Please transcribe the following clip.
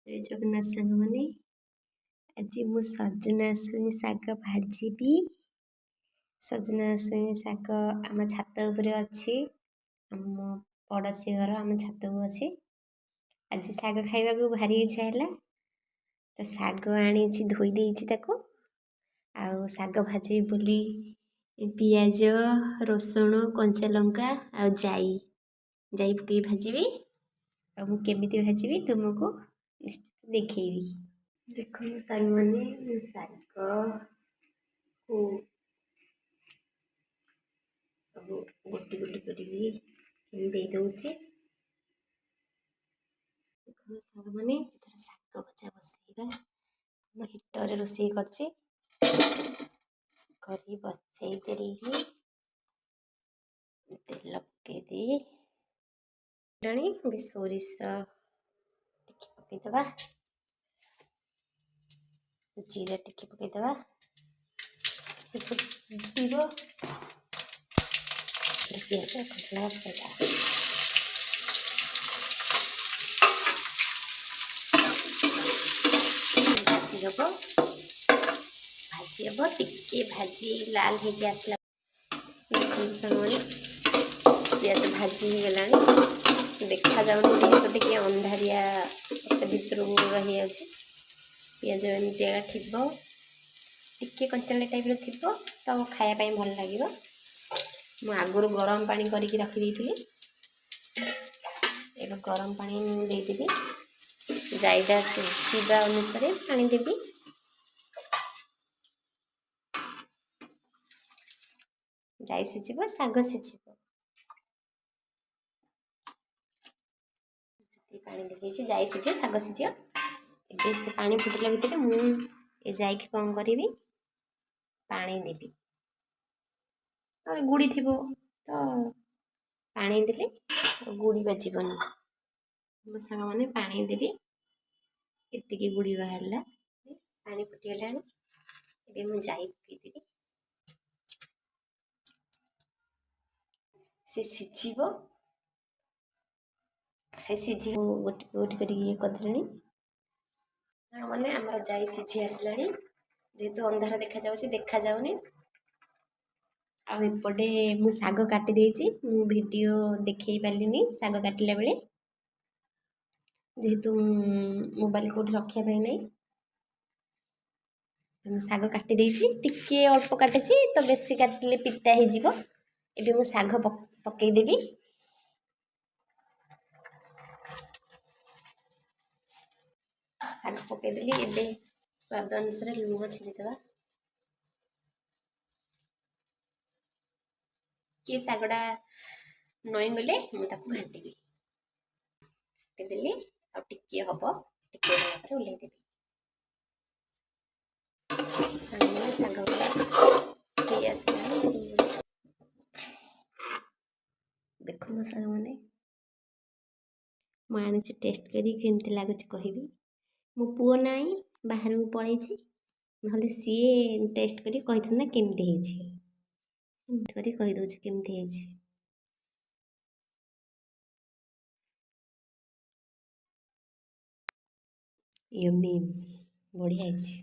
ଜୟ ଜଗନ୍ନାଥ ସାଙ୍ଗମାନେ, ଆଜି ମୁଁ ସଜନା ଛୁଇଁ ଶାଗ ଭାଜିବି। ସଜନା ଛୁଇଁ ଶାଗ ଆମ ଛାତ ଉପରେ ଅଛି, ଆମ ପଡ଼ୋଶୀ ଘର ଆମ ଛାତକୁ ଅଛି। ଆଜି ଶାଗ ଖାଇବାକୁ ଭାରି ଇଚ୍ଛା ହେଲା ତ ଶାଗ ଆଣିଛି, ଧୋଇ ଦେଇଛି ତାକୁ। ଆଉ ଶାଗ ଭାଜିବି ବୋଲି ପିଆଜ, ରସୁଣ, କଞ୍ଚା ଲଙ୍କା ଆଉ ଜାଇ ପକାଇ ଭାଜିବି। ଆଉ ମୁଁ କେମିତି ଭାଜିବି ତୁମକୁ ନିଶ୍ଚିତ ଦେଖେଇବି। ଦେଖନ୍ତୁ ସାଙ୍ଗମାନେ, ମୁଁ ଶାଗକୁ ସବୁ ଗୋଟି ଗୋଟି କରିକି ଦେଇଦେଉଛି। ଦେଖନ୍ତୁ ସାଙ୍ଗମାନେ, ଏଥର ଶାଗ ଭଜା ବସେଇବା। ମୁଁ ହିଟରରେ ରୋଷେଇ କରିଛି, କରି ବସେଇଦେଲି, ତେଲ ପକେଇଦେଇ ଏବେ ସୋରିଷ ଟିକେ ପକେଇଦେବା, ଜିରା ଟିକେ ପକେଇଦେବା, ସେ ଫୁଟିବ। ପିଆଜ କଞ୍ଚା ପକେଇଦେବା, ଭାଜି ହେବ, ଭାଜି ହେବ ଟିକେ। ଭାଜି ଲାଲ ହେଇକି ଆସିଲା। ଦେଖନ୍ତୁ ସାଙ୍ଗମାନେ, ପିଆଜ ଭାଜି ହେଇଗଲାଣି। ଦେଖାଯାଉନି ଯେହେତୁ ଟିକେ ଅନ୍ଧାରିଆ ଭିତରକୁ ରହିଯାଉଛି। ପିଆଜ ଏମିତି ଜାଗା ଥିବ, ଟିକେ କଞ୍ଚାଳିଆ ଟାଇପ୍ର ଥିବ ତ ଖାଇବା ପାଇଁ ଭଲ ଲାଗିବ। ମୁଁ ଆଗରୁ ଗରମ ପାଣି କରିକି ରଖିଦେଇଥିଲି, ଏବେ ଗରମ ପାଣି ମୁଁ ଦେଇଦେବି। ଜାଇଟା ସିଝିବା ଅନୁସାରେ ପାଣି ଦେବି। ଜାଇ ସିଝିବ, ଶାଗ ସିଝିବ। ପାଣି ଦେଇଦେଇଛି, ଜାଇ ସିଝିବ, ଶାଗ ସିଝିବ। ଏବେ ସେ ପାଣି ଫୁଟିଲା ଭିତରେ ମୁଁ ଏ ଯାଇକି କ'ଣ କରିବି, ପାଣି ଦେବି। ଗୁଡ଼ି ଥିବ ତ ପାଣି ଦେଲେ ଗୁଡ଼ି ବାଜିବନି। ମୋ ସାଙ୍ଗମାନେ, ପାଣି ଦେଲି, ଏତିକି ଗୁଡ଼ି ବାହାରିଲା। ପାଣି ଫୁଟିଗଲାଣି, ଏବେ ମୁଁ ଜାଇ ପକେଇଦେବି, ସେ ସିଝିବ। ସେ ସିଝିବ, ଗୋଟି ଗୋଟି କରିକି ଇଏ କରିଦେଲେଣି। ସାଙ୍ଗମାନେ, ଆମର ଜାଇ ସିଝି ଆସିଲାଣି। ଯେହେତୁ ଅନ୍ଧାର ଦେଖାଯାଉଛି, ଦେଖାଯାଉନି। ଆଉ ଏପଟେ ମୁଁ ଶାଗ କାଟି ଦେଇଛି। ମୁଁ ଭିଡ଼ିଓ ଦେଖେଇ ପାରିଲିନି ଶାଗ କାଟିଲା ବେଳେ, ଯେହେତୁ ମୋବାଇଲ କେଉଁଠି ରଖିବା ପାଇଁ ନାହିଁ। ମୁଁ ଶାଗ କାଟି ଦେଇଛି, ଟିକେ ଅଳ୍ପ କାଟିଛି ତ, ବେଶୀ କାଟିଲେ ପିତା ହେଇଯିବ। ଏବେ ମୁଁ ଶାଗ ପକେଇଦେବି। ଶାଗ ପକେଇଦେଲି, ଏବେ ସ୍ୱାଦ ଅନୁସାରେ ଲୁଣ ଛିଞ୍ଚିଦେବା। କିଏ ଶାଗଟା ନଇଁଗଲେ ମୁଁ ତାକୁ ଘାଣ୍ଟିବି। ଘାଣ୍ଟିଦେଲି, ଆଉ ଟିକିଏ ହେବ, ଟିକିଏ ହେଲା ପରେ ଓହ୍ଲେଇ ଦେବି। ସାଙ୍ଗମାନେ, ଶାଗ ହେଇ ଆସିଲାଣି। ଦେଖନ୍ତୁ ସାଙ୍ଗମାନେ, ମୁଁ ଆଣିଛି, ଟେଷ୍ଟ କରିକି କେମିତି ଲାଗୁଛି କହିବି। ମୋ ପୁଅ ନାହିଁ, ବାହାରକୁ ପଳେଇଛି, ନହେଲେ ସିଏ ଟେଷ୍ଟ କରି କହିଥାନ୍ତା କେମିତି ହେଇଛି। କରି କହିଦେଉଛି କେମିତି ହେଇଛି। ୟମି, ବଢ଼ିଆ ହେଇଛି।